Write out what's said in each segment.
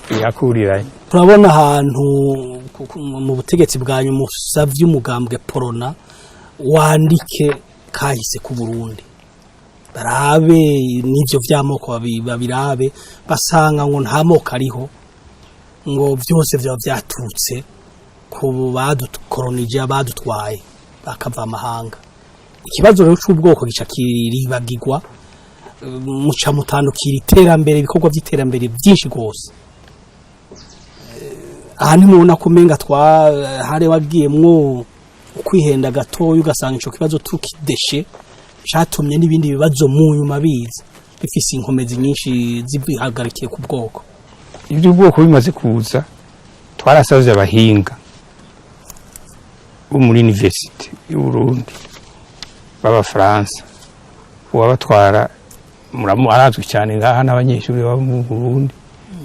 Birakuriranye. Turabona ahantu mu butegetsi bwanyu musavye umugambwe Porona wandike kahise ku Burundi, barabe n'ivyo vy'amoko, babirabe, basanga ngo nta moko ariho, ngo vyose vyaba vyaturutse ku badukoronije, abadutwaye bakava amahanga. Ikibazo rero c'ubwoko gica kiribagirwa, muca mutandukira iterambere, ibikorwa vy'iterambere byinshi rwose. Aha ntimubona ko umenga twa hari wagiyemwo ukwihenda gatoya, ugasanga ico kibazo tukideshe catumye n'ibindi bibazo mu nyuma biza bifise inkomezi nyinshi zibihagarikiye ku bwoko? Iby'ubwoko bimaze kuza, twarasavye abahinga bo muri université y'u Burundi b'Abafaransa, uwabatwara muramu arazwi cyane ngaha n'abanyeshuri baba mu Burundi,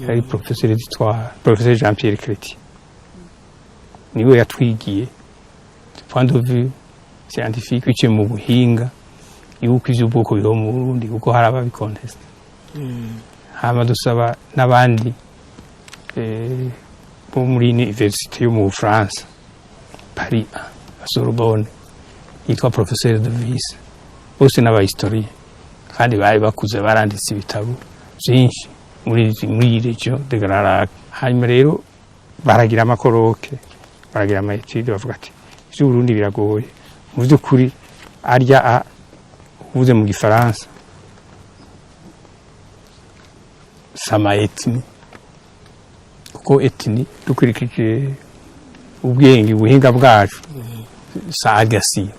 yari professeur d'histoire, professeur Jean Pierre Chrétien. Niwe yatwigiye du point de vue scientifique, biciye mu buhinga, yuko ivy'ubwoko biho mu Burundi, kuko hari ababi conteste. Hama dusaba n'abandi bo muri université yo mu Bufaransa, Paris 1, Sorbonne, yitwa professeur de Vice. Bose n'aba historiens kandi bari bakuze, baranditse ibitabo byinshi muri iyi région des Grands Lacs. Hanyuma rero baragira ama colloques, baragira ama études, bavuga ati ivy'Uburundi biragoye mu vy'ukuri. Arya a uvuze mu Gifaransa sama ethnie, kuko ethnie dukurikije ubwenge, ubuhinga bwacu, sa arya siyo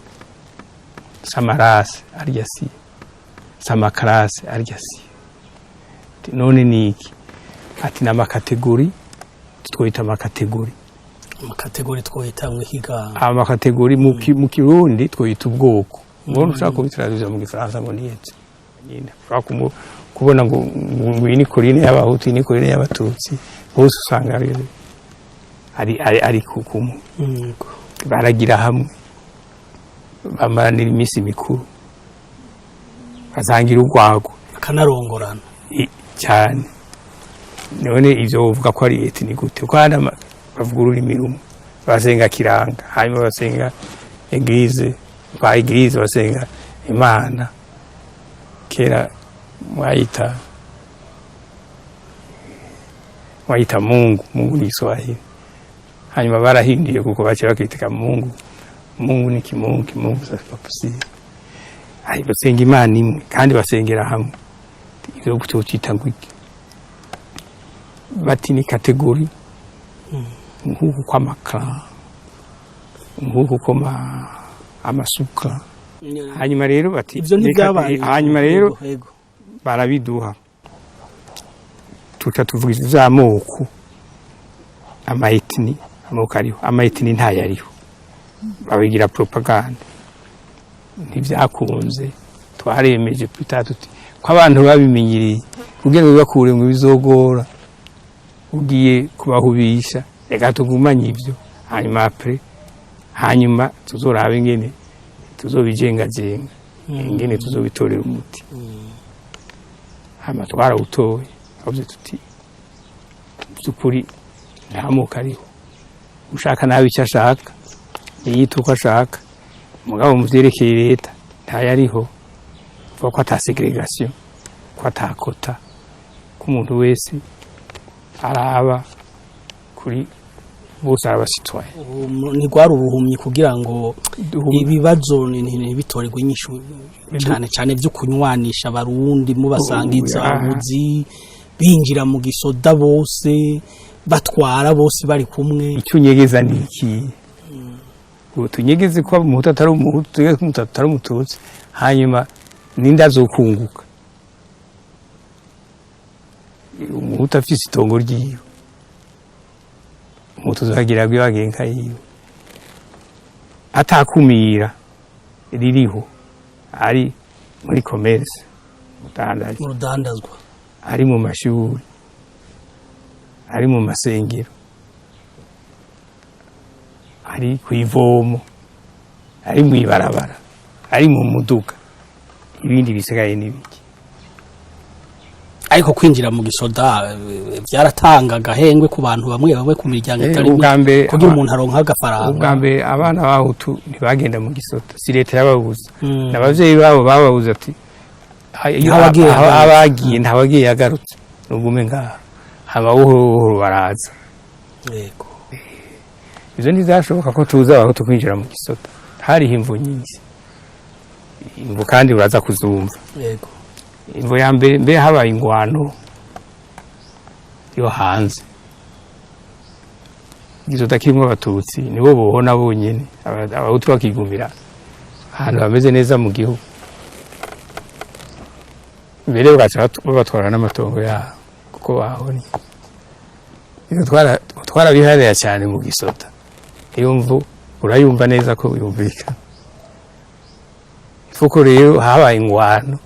sama race, arya siyo sama classe, arya siyo. None ni iki? Ati ni ama catégories, twita ama catégories. Ama catégories twohitamwe higa. Ama catégories mu Kirundi twita ubwoko. Mbona ushaka kubi traduza mu Gifaransa ngo niyetse nyine ushobora kubona ngo iyi ni colline y'Abahutu, iyi ni colline y'Abatutsi, bose usanga ari kumwe. Baragira hamwe, bamaranira iminsi mikuru, basangira urwagwa. Bakanarongorana. Cyane. None ivyo uvuga ko ari ethnie gute? Kuko handi bavuga ururimi rumwe, basenga kiranga, hanyuma basenga église kwa église, basenga Imana. Kera mwayita Mungu. Mungu ni Kiswahili, hanyuma barahinduye kuko baciye bakitega Mungu. Mungu ni kimungu, kimungu ça c'est pas possible. Ayi basenga Imana imwe kandi basengera hamwe, ivyo tucita ngo iki? Bati ni catégorie nk'uku kw'ama clans, nk'uku kw'ama amasuka. Hanyuma rero bati Ivyo ntibyabaye. Hanyuma rero Yego. barabiduha, tuca tuvuga ivy'amoko, ama ethnies, amoko ariho, ama ethnies ntayariho, babigira propagande, ntivyakunze. Twaremeje twita tuti ko abantu babimenyereye, kugira ngo bibakure ngo bizogora ugiye kubahubisha, reka tugumanye ivyo, hanyuma après, hanyuma tuzorabe ingene tuzobijengajenga, ingene tuzobitorera umuti. Hama twarawutoye, twavuze tuti by'ukuri nta moko ariho, ushaka nabi icyo ashaka yiyita uko ashaka, mugabo mu vyerekeye leta ntayariho. Vuga ko ata ségrégation, ko ata quota, ko umuntu wese araba kuri bose, araba citoyen. Ntigwari ubuhumyi kugira ngo ibibazo ntibitorerwe inyishu, cyane cyane byo kunywanisha Abarundi, mubasangiza ubuzi, binjira mu gisoda bose, batwara bose bari kumwe? Icyo unyegeza ni iki? Ubu tunyegeze ko Umuhutu atari Umuhutu, tunyegeze ko Umututsi atari Umututsi, hanyuma ninde azokunguka? Umuhutu afise itongo ryiwe, Umututsi akagira rwibagenka yiwe, atakumira ririho, ari muri commerce, ubudandaji, Mu rudandazwa. ari mu mashuri, ari mu masengero, ari ku ivomo, ari mu ibarabara, ari mu muduga, ibindi bisigaye n'ibiki? Ariko kwinjira mu gisoda vyaratanga agahengwe ku bantu bamwe bamwe, ku miryango itari Ubwa mike, mbere kugira umuntu aronka agafaranga. Ubwa mbere abana b'Abahutu ntibagenda mu gisoda, si leta yababuza, n'abavyeyi babo bababuza ati iyo Ntawagiye agarutse. Abagiye, ntawagiye yagarutse, nugume ngaha. Hama buhoro buhoro baraza. Ivyo ntivyashoboka ko tuza Abahutu kwinjira mu gisoda, hariho imvo nyinshi. Imvo kandi uraza kuzumva. Imvo ya mbere, mbere habaye ingwano yo hanze, igisoda kirimwo Abatutsi nibo bohona bonyene, Abahutu bakigumira ahantu hameze neza mu gihugu, mbere bagaca babatwara n'amatongo yabo kuko bahonye. Ivyo twarabiharira cyane mu gisoda. Iyo mvu urayumva neza ko yumvikana. Fuko rero habaye ingwano,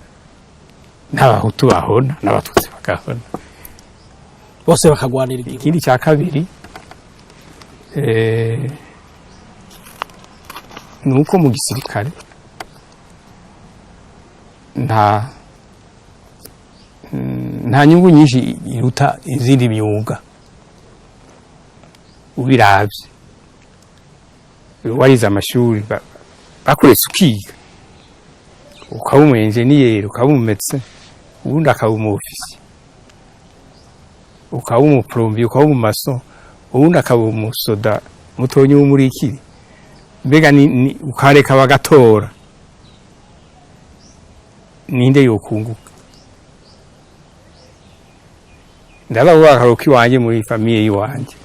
n'Abahutu bahona n'Abatutsi bagahona, bose bakagwanira igihugu. Ikindi cya kabiri ni uko mu gisirikare nta nyungu nyinshi iruta izindi myuga. Ubiravye, warize amashuri, bakuretse ukiga, ukaba umu ingénieur, ukaba umu médecin, ubundi akaba umu officier, ukaba umu plombier, ukaba umu maçon, ubundi akaba umusoda mutonyi w'umurikiri. Mbega ni ukareka bagatora, ninde yokunguka? Ndaba akaruka iwanje, muri famille yiwanje,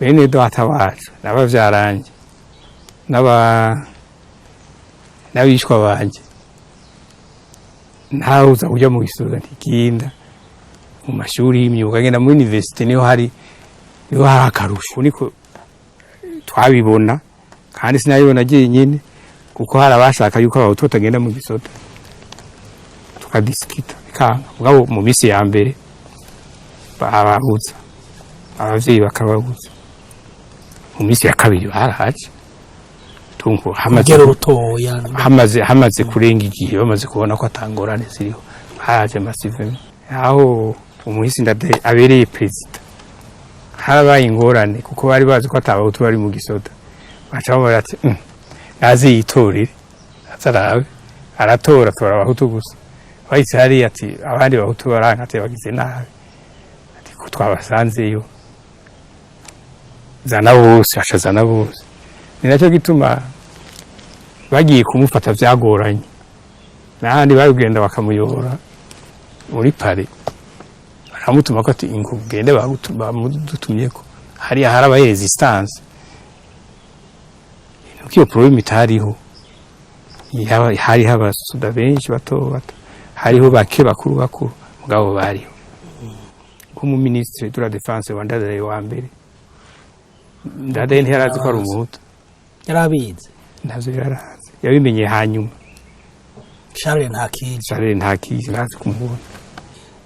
bene data wacu n'abavyaranje n'abishwa banje, ntawuza kuja mu gisoda, ntikinda mu mashuri y'imyuga, ngenda muri université, niho hari akarusho. Niko twabibona, kandi sinabibona jenyine, kuko hari abashaka yuko Abahutu batagenda mu gisoda, tukadisikita bikanga. Mugabo mu minsi ya mbere bababuza, abavyeyi bakababuza. Mu minsi ya kabiri baraje. Tungo hamaze urugero rutoya. Hamaze kurenga igihe, bamaze kubona ko atangorane ziriho, haraje massivement. Aho umuhisi Ndadaye abereye perezida, harabaye ingorane, kuko bari bazi ko atabahutu bari mu gisoda. Baca bavuga ati: "Naze yitorere, azarabe." Aratora, atora Abahutu gusa. Bahise hariya ati abandi Bahutu baranka, ati bagize nabi, ati ko twabasanzeyo, zana bose. Aca zana bose. Ni nacyo gituma bagiye kumufata vyagoranye, n'ahandi babigenda bakamuyobora muri palais, baramutuma ko ati ingo ugende, bamudutumyeko. Hariya harabaye résistance, nuko iyo problème itariho. Hariho abasoda benshi bato bato, hariho bake bakuru bakuru, mugabo bariho. Nk'umuministre de la Défense wa Ndadaye wa mbere, Ndadaye ntiyarazi ko ari Umuhutu. Yarabizi? Ntavyo yarazi, yabimenye hanyuma. Charles Ntakije. Charles Ntakije, ntazi kumubona.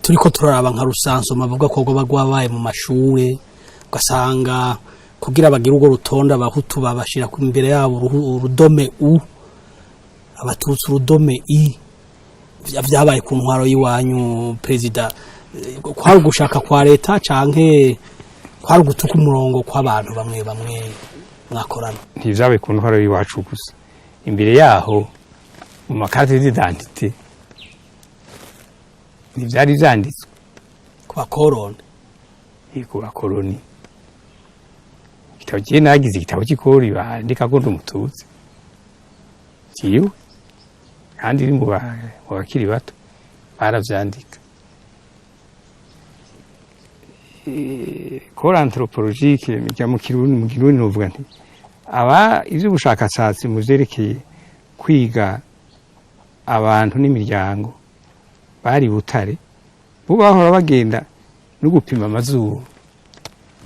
Turiko turaraba nka recensement bavuga ko rwoba rwabaye mu mashure, ugasanga kugira bagire urwo rutonde, Abahutu babashira ku imbere yabo urudome u, Abatutsi urudome i. Vyabaye ku ntwaro y'iwanyu, perezida? Kwari ugushaka kwa leta canke kwari ugutuka umurongo kw'abantu bamwe bamwe mwakorana? Ntivyabaye ku ntwaro y'iwacu gusa. Imbere yaho mu ma carte d'identité ntivyari vyanditswe. Ku bakoroni? Ku bakoroni. Igitabo kiye nagize igitabo c'ikori bandika ko ndi Umututsi kiwe, kandi iri mu bakiri bato baravyandika. Corps anthropologique mijya mu Kirundi novuga nti aba ivy'ubushakashatsi mu vyerekeye kwiga abantu n'imiryango bari Butare, bo bahora bagenda no gupima amazuru,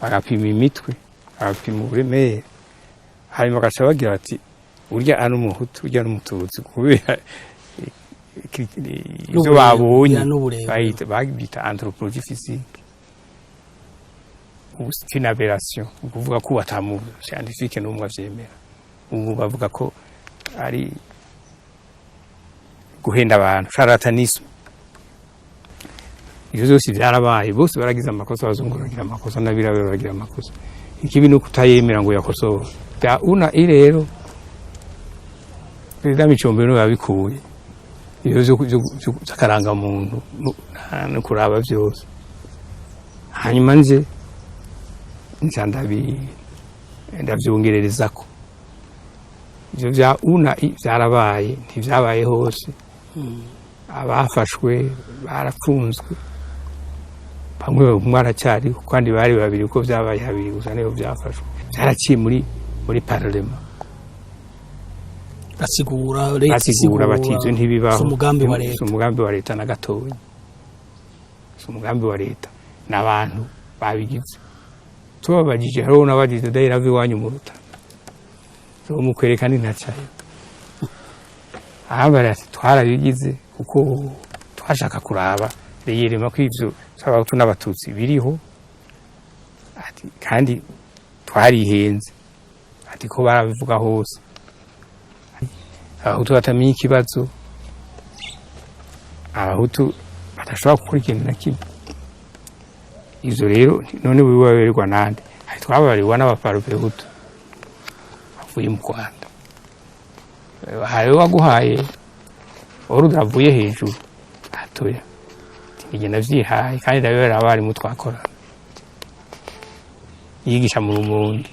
bagapima imitwe, bagapima uburemere, hanyuma bagaca bagira bati urya ari Umuhutu, urya ari Umututsi, kubera ivyo babonye. N'uburebure. Bayita anthropologie physique. Ubu c'est une aberration, ukuvuga ko ata mu scientifique n'umwe avyemera. Ubu bavuga ko ari Guhenda abantu, charlatanisme, ivyo vyose vyarabaye. Bose baragize amakosa, abazungu baragira amakosa, n'abirabura baragira amakosa. Ikibi ni ukutayemera ngo yakosore. Bya una i rero, perezida Micombero niwe yabikuye ivyo vy'akarangamuntu no kuraba vyose. Hanyuma nje nca ndavyongererezako. Ivyo vya una i vyarabaye, ntivyabaye hose. Abafashwe barapfunzwe, bamwe umwe aracyariho, kandi bari babiri, kuko vyabaye habiri gusa niho vyafashwe. Vyaraciye muri parlement. Basigura, leta basigura bati ivyo ntibibaho. Si umugambi wa Si leta. umugambi wa leta na gatoya, si umugambi wa leta, n'abantu babigize. Tubabajije, hariho n'abajije dahera ava iwanyu mu Rutana, mukwereka ni ntacayo ahabara, ati twarabigize kuko twashaka kuraba réellement ko ivyo vy'abahutu n'abatutsi biriho, ati kandi twarihenze, ati ko barabivuga hose, abahutu batamenya ikibazo, abahutu badashobora gukora ikintu na kimwe. Ivyo rero none wiwe baberwa nande? Hari twababarirwa n'abaparupehutu bavuye mu Rwanda. Hari waguhaye ordre avuye hejuru atoya? Nige navyihaye, kandi ndabibera abarimu twakorana, yigisha mu Rumonge,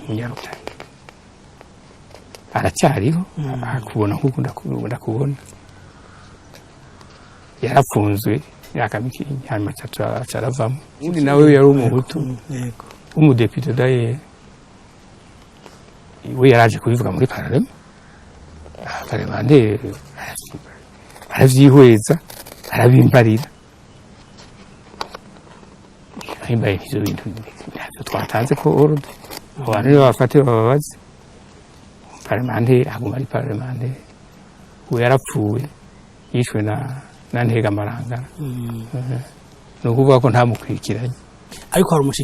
Munyarutare, aracyariho, akubona nkuko ndakubona. Yarapfunzwe imyaka mike, hanyuma aca aravamo. Ubundi nawe yari umuhutu w'umudepite d'ailleurs, we yaraje kubivuga muri parlement. Parlementaire aravyihweza, arabimbarira, ahimbaye ivyo bintu ntabyo twatanze ko ordre, abantu nibo bafate bababaze. Parlementaire aguma ari parlementaire. We yarapfuye, yishwe na Ntega Marangara. Ni ukuvuga ko ntamukurikiranye. Ariko hari umushikiranganje